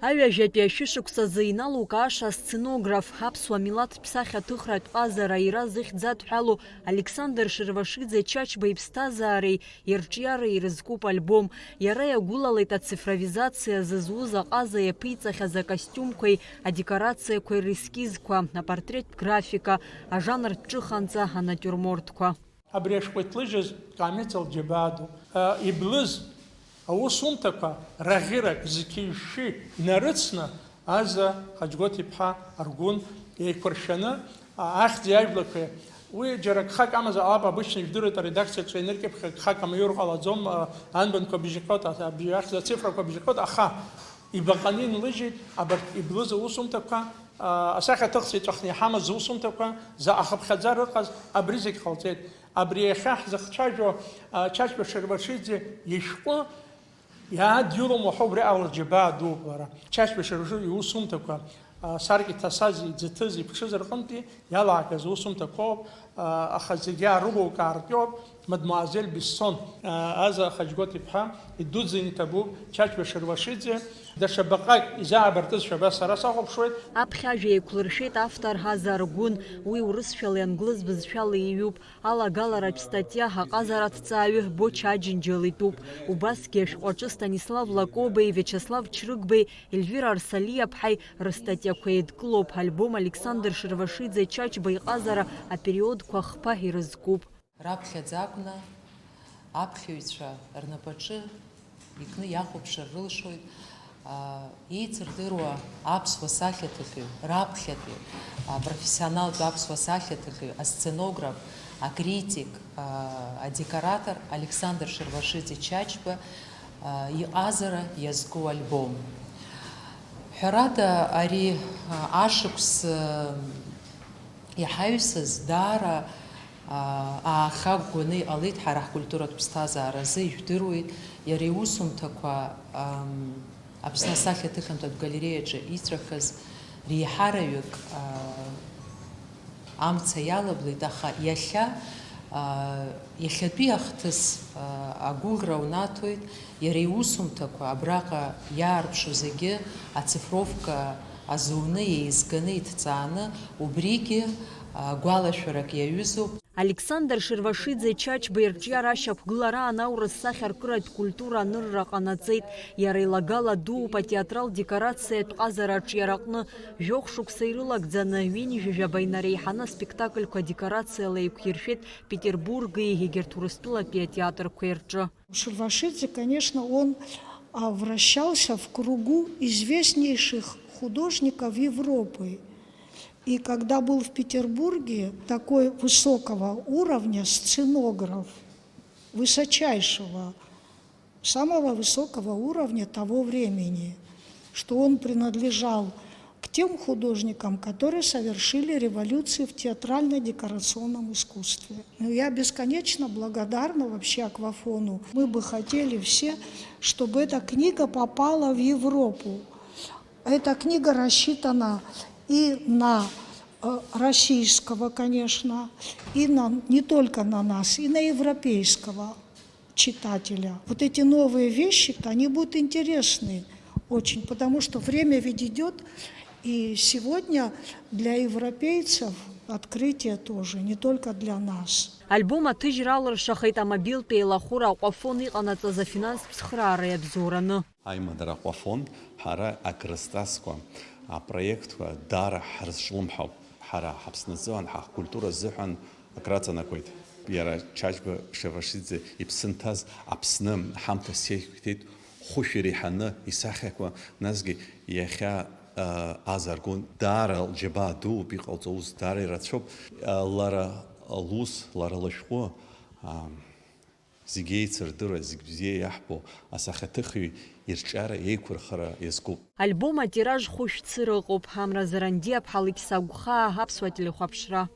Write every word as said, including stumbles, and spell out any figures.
Аҩажәатәи ашәышықәсазы иналукааша асценограф, аԥсуа милаҭтә сахьаҭыхратә ҟазара аира зыхьӡ адҳәалоу Александр Шервашиӡе Чачба иԥсҭазаареи ирҿиареи ирызкуп альбом. Иара иагәылалеит ацифровизациа зызуз аҟаза иаԥиҵахьаз акостиумқәеи адекорациақәеи рескизқәа, апортреттә графика, ажанртә ҿыханҵа, анатиурмортқәа. Абри ашәҟәы иҭлыжьыз Камица лџьабаа ду, а, иблыз аусумҭақәа раӷьырак зқьи-жәшәи инарыцны, Аза Хаџьгәаҭ-иԥҳа Аргәын еиқәыршәаны, а, ахьӡи ажәлақәеи, уи џьара гхак амазар ҟалап, обычно ижәдыруеит, аредакциаҿы ианыркьыԥхьа гхак амаиур ҟалаӡом, а, анбанқәа бжьҟьоит, а, абри ахьӡ ацифрақәа бжьҟьоит, аха ибаҟаны инлыжьит абарҭ иблыз аусумҭақәа, а, асахьаҭыхцәа иҵәахны иҳамаз аусумҭақәа, заҟа хыԥхьаӡара ыҟаз, абри зегь ҟалҵеит. Абри иахьа ҳзыхцәажәо, а, Чачба Шервашиӡе ишәҟәы иаадиулом уаҳа убри ала лџьабаа дууп лара. Чачба Шервашиӡе иусумҭақәа, а, саркьа иҭасаз, иӡыҭыз, иԥҽыз рҟынтәи иалаагаз усумҭақәоуп, а, аха зегьы аарылукаартәиоуп мадмуазель Бессон, а, Аза Хаџьгәаҭ-иԥҳа, идуӡӡаны иҭабуп Чачба Шервашиӡе, даҽа баҟак изаабартызшәа абас сара сахәаԥшуеит. Аԥхьа ажәа еиқәлыршәеит автор Аза Аргәын, уи урысшәалеи англыз бызшәалеи иҩуп. Алагаларатә статиа аҟазара аҭҵааҩы Боча Аџьынџьал итәуп. Убасгьы ашәҟәаҿы Станислав Лакобеи, Виачеслав Чрыгбеи, Ельвира Арсалиаԥҳаи рыстатиақәа еидкылоуп. Альбом Александр Шервашиӡе Чачба иҟазара апериодқәа хԥа ирызкуп. Раԥхьаӡа акәны аԥхьаҩцәа рнапаҿы икны иахәаԥшыр рылшоит, а, еицырдыруа аԥсуа сахьаҭыхҩы, раԥхьатәи, а, профессионалтә аԥсуа сахьаҭыхҩы, асценограф, акритик, а, адекоратор Александр Шервашиӡе Чачба, а, иҟазара иазку альбом. Ҳәарада, ари, а, ашықәс, а, иҳаҩсыз даара, а, аахагәгәаны иҟалеит ҳара ҳкультуратә ԥсҭазааразы, ижәдыруеит, иара иусумҭақәа, ам, Аԥсны асахьаҭыхҩы галереиаҿы иҵәахыз реиҳараҩык, а, амца иалаблит, аха иахьа, а, иахьатәи ахҭыс, а, агәыӷра унаҭоит, иара иусумҭақәа абраҟа иаарԥшу зегьы ацифровка азуны, еизганы, иҭҵааны, убригьы, а, гәалашәарак иаҩызоуп. Александр Шервашиӡе Чачба ирҿиара ашьақәгылараан аурыс сахьаркыратә культура анырра ҟанаҵеит. Иара илагала дууп атеатрал декорациатә ҟазара аҿиараҟны. Жәохә шықәса ирылагӡаны, ҩынҩажәижәаба инареиҳаны аспектакльқәа декорациала еиқәиршәеит Петербурги егьырҭ Урыстәылатәи атеатрқәеи рҿы. Шервашидзе, конечно, он, а, вращался в кругу известнейших художников Европы. И когда был в Петербурге такой высокого уровня сценограф, высочайшего, самого высокого уровня того времени, что он принадлежал к тем художникам, которые совершили революцию в театрально-декорационном искусстве. Ну, я бесконечно благодарна вообще Аквафону. Мы бы хотели все, чтобы эта книга попала в Европу. Эта книга рассчитана и на, э, российского, конечно, и на, не только на нас, и на европейского читателя. Вот эти новые вещи, они будут интересны очень, потому что время ведь идёт, и сегодня для европейцев открытие тоже, не только для нас. Альбом аҭыжьра алыршахеит амобилтә еилахәыра Аквафон иҟанаҵаз афинанстә цхыраара иабзоураны. Аимадара Аквафон ҳара акрызҵазкуа апроектқәа даара ҳрызҿлымҳауп. Ҳара ҳаԥсны азыҳәан, ҳакультура азыҳәан акраҵанакуеит. Иара Чачба Шервашидзе иԥсы нҭаз Аԥсны ҳамҭас иеиқәиҭеит, хәышә иреиҳаны исахьақәа, насгьы иахьа, а, Аза Аргәын даара лџьабаа дууп, иҟалҵо аус даара ирацәоуп. А, лара лус, лара лышәҟәы, а, Зегь еицырдыруа, зегь бзиа иаҳбо асахьаҭыхҩы ирҿиара еиқәырхара иазкуп. Альбом атираж хәышә цыра ыҟоуп, Амра Зарандиа-ԥҳа Алықьса Агәхаа, Аԥсуа телехәаԥшра.